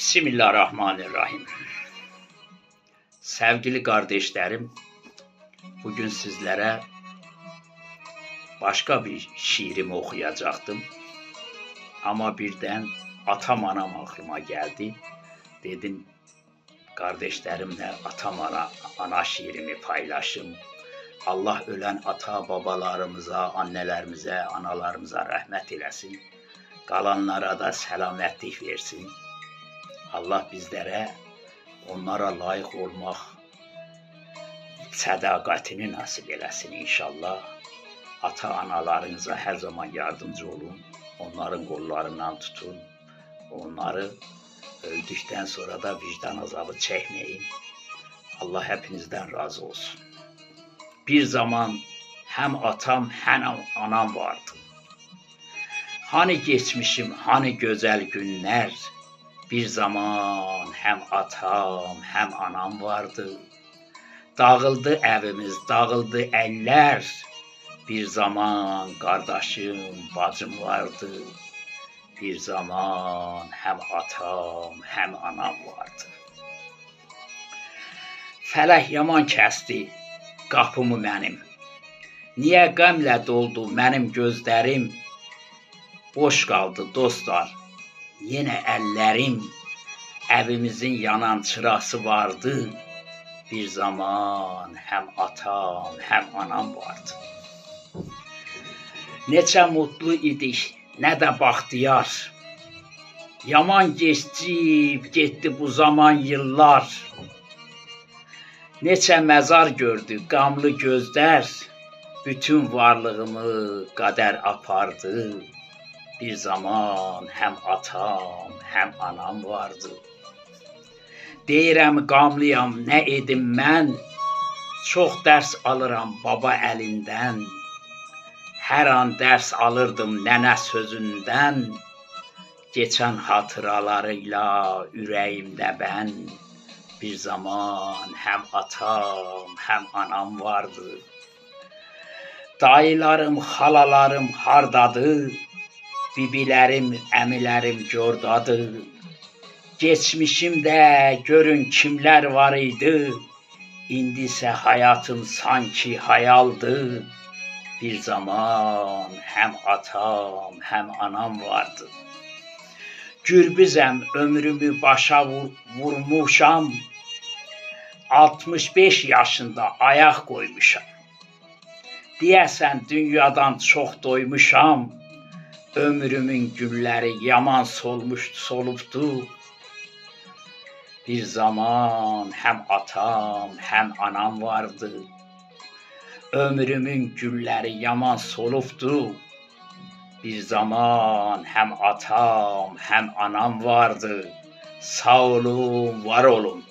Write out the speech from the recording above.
Bismillahirrahmanirrahim. Sevgili kardeşlerim, bugün sizlere başka bir şiirimi okuyacaktım. Ama birden atam anam aklıma geldi. Dedim kardeşlerimle atam ana şiirimi paylaşım. Allah ölen ata babalarımıza, annelerimize, analarımıza rahmet eylesin. Kalanlara da selametlik versin. Allah bizlere onlara layık olmak sədaqətini nasip eləsin inşallah. Ata analarınıza her zaman yardımcı olun. Onların kollarından tutun. Onları öldükten sonra da vicdan azabı çekmeyin. Allah hepinizden razı olsun. Bir zaman hem atam hem anam vardı. Hani geçmişim, hani güzel günler. Bir zaman hem atam hem anam vardı. Dağıldı evimiz, dağıldı eller. Bir zaman kardeşim, bacım vardı. Bir zaman hem atam hem anam vardı. Fələk yaman kəsdi qapımı mənim. Niyə qəmlə doldu mənim gözlərim? Boş qaldı dostlar, yenə əllərim. Evimizin yanan çırası vardı. Bir zaman hem atam hem anam vardı. Neçə mutlu idik, nə də baxtiyar. Yaman keçib getdi bu zaman yıllar. Neçə məzar gördü qamlı gözlər. Bütün varlığımı qədər apardı. Bir zaman hem atam hem anam vardı. Deyirəm qamlıyam, nə edim mən? Çox dərs alıram baba əlindən. Hər an dərs alırdım nənə sözündən. Keçən hatıralarıyla ürəyimdə mən. Bir zaman hem atam hem anam vardı. Dayılarım, xalalarım hardadır? Bibilərim, əmilərim gordadır. Geçmişimdə görün kimlər var idi. İndi isə hayatım sanki hayaldı. Bir zaman hem atam hem anam vardı. Gürbüzəm, ömrümü başa vurmuşam. 65 yaşında ayaq qoymuşam. Deyəsən dünyadan çox doymuşam. Ömrümün gülləri yaman solmuş, solubdu. Bir zaman hem atam hem anam vardı. Ömrümün gülləri yaman solubdu. Bir zaman hem atam hem anam vardı. Sağ olun, var olun.